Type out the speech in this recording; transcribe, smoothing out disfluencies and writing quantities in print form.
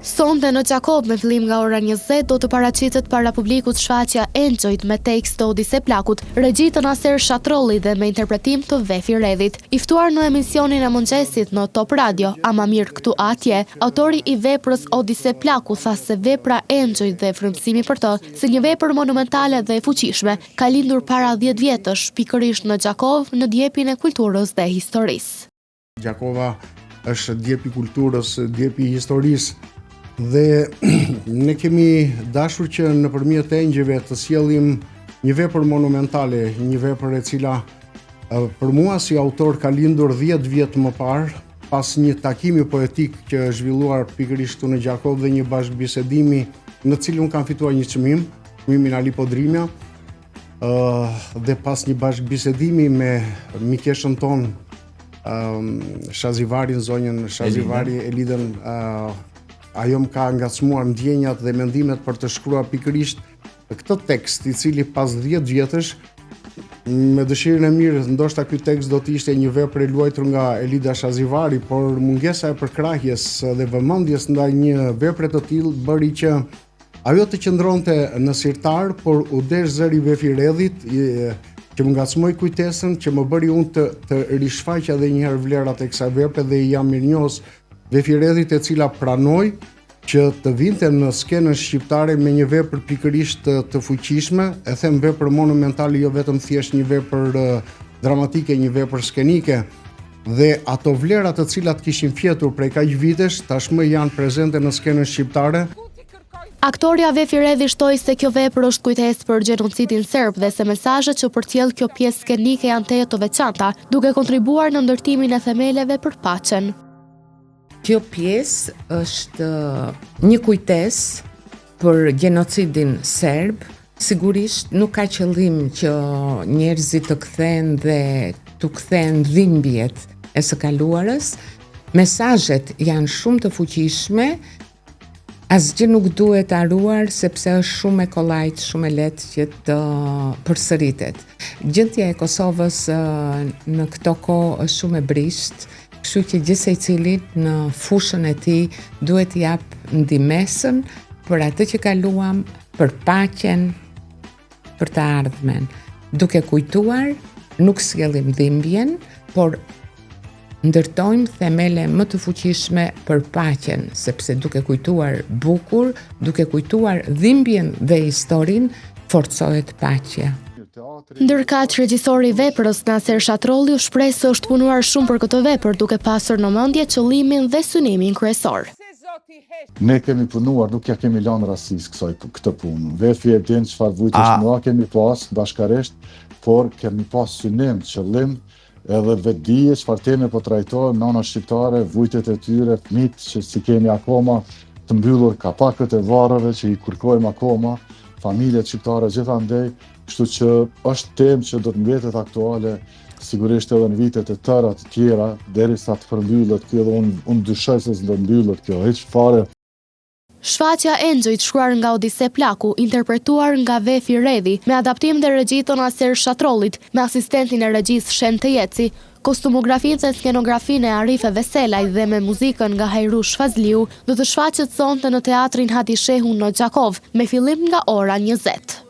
Sonte në Gjakovë me fillim nga ora 20 do të paraqitet para publikut shfaqja Engjëjt me tekst të Odise Plakut, regji të Naser Shatrollit dhe me interpretim të Vefi Redhit. I ftuar në emisionin e mëngjesit në Top Radio, Ama mirë këtu a atje, autori i veprës Odise Plaku tha se vepra Engjëjt dhe frymëzimi për të, si një vepër monumentale dhe e fuqishme, ka lindur para 10 vjetësh, pikërisht në Gjakovë, në djepin e kulturës dhe historisë. Gjakova është djepi i kulturës, djepi i historisë dhe ne kemi dashur që nëpërmjet engjëjve të sjellim një vepër monumentale, një vepër e cila për mua si autor ka lindur 10 vjet më parë, pas një takimi poetik që është zhvilluar pikërisht këtu në Gjakovë dhe një bashkëbisedimi në të cilin kam fituar një çmim, çmimin Ali Podrimja, dhe pas një bashkëbisedimi me mikeshën tonë Shazivarin, zonjën Shazivari, Elidën, ajo më ka ngacmuar ndjenjat dhe mendimet për të shkruar pikërisht këtë tekst, i cili pas 10 vjetësh me dëshirën e mirë, ndoshta ky tekst do të ishte një vepër e luajtur nga Elida Shazivari, por mungesa e përkrahjes dhe vëmendjes ndaj një vepre të tillë bëri që Ajo të qëndronte në sirtar, por u desh zëri i Vefi Redhit, që më ngacmoi kujtesën, që më bëri unë të, të rishfaq edhe një herë vlerat e kësaj vepre dhe i jam mirënjohës Vefi Redhit e cila pranoi që të vinte në skenën shqiptare me një vepër pikërisht të, të fuqishme, e them vepër monumentale, jo vetëm thjesht një vepër dramatike, një vepër skenike, dhe ato vlera të cilat kishin fjetur prej kaq vitesh, tashmë janë prezente në skenën shqiptare. Aktorja Vefi Redhi shtoi se kjo vepër është kujtesë për gjenocidin serb dhe se mesazhet që përcjell kjo pjesë skenike janë tejet të veçanta, duke kontribuar në ndërtimin e themeleve për paqen. Kjo pjesë është një kujtesë për gjenocidin serb, sigurisht nuk ka qëllim që njerëzit të kthehen dhe t'u kthehen dhimbjet e së kaluarës. Mesazhet janë shumë të fuqishme, Asgjë nuk duhet harruar sepse është shumë e kollajtë, shumë e lehtë që të përsëritet. Gjendja e Kosovës në këto kohë është shumë e brishtë, kështu që gjithsecili në fushën e tij duhet të japë ndihmesën për atë që kaluam, për paqen, për të ardhmen. Duke kujtuar, nuk sjellim dhimbjen, por ndërtojmë themele më të fuqishme për paqen, sepse duke kujtuar bukur, duke kujtuar dhimbjen dhe historinë, forcohet paqja. Ndërkaq, regjisori i veprës, Naser Shatrolli u shpreh se është punuar shumë për këtë vepër, duke pasur në mendje qëllimin dhe synimin kryesor. Ne kemi punuar, nuk ja kemi lanë rastisë kësaj këtë punë. Vefi e din çfarë vujtjesh të mëdha kemi pas bashkarisht, por kemi pas synim, qëllim edhe vetëdije çfarë teme po trajtojmë, nana shqiptare, vujtjet e tyre, fëmijët që s'i kemi akoma të mbyllur kapakët e varreve që i kërkojmë akoma, familjet shqiptare gjithandej, kështu që është temë që do të mbetet aktuale sigurisht edhe në vitet e tëra të tjera, derisa të përmbyllet kjo dhe unë un dyshoj se s'do mbyllet kjo, hiç fare. Shfaqja Engjëjt shkruar nga Odise Plaku, interpretuar nga Vefi Redhi, me adaptim dhe regji të Naser Shatrollit, me asistentin e regjisë Shen Tejeci, kostumografinë dhe skenografinë e Arife Veselaj dhe me muzikën nga Hajrush Fazliu, do të shfaqet sonte në Teatrin Hadi Shehu në Gjakovë, me fillim nga ora 20.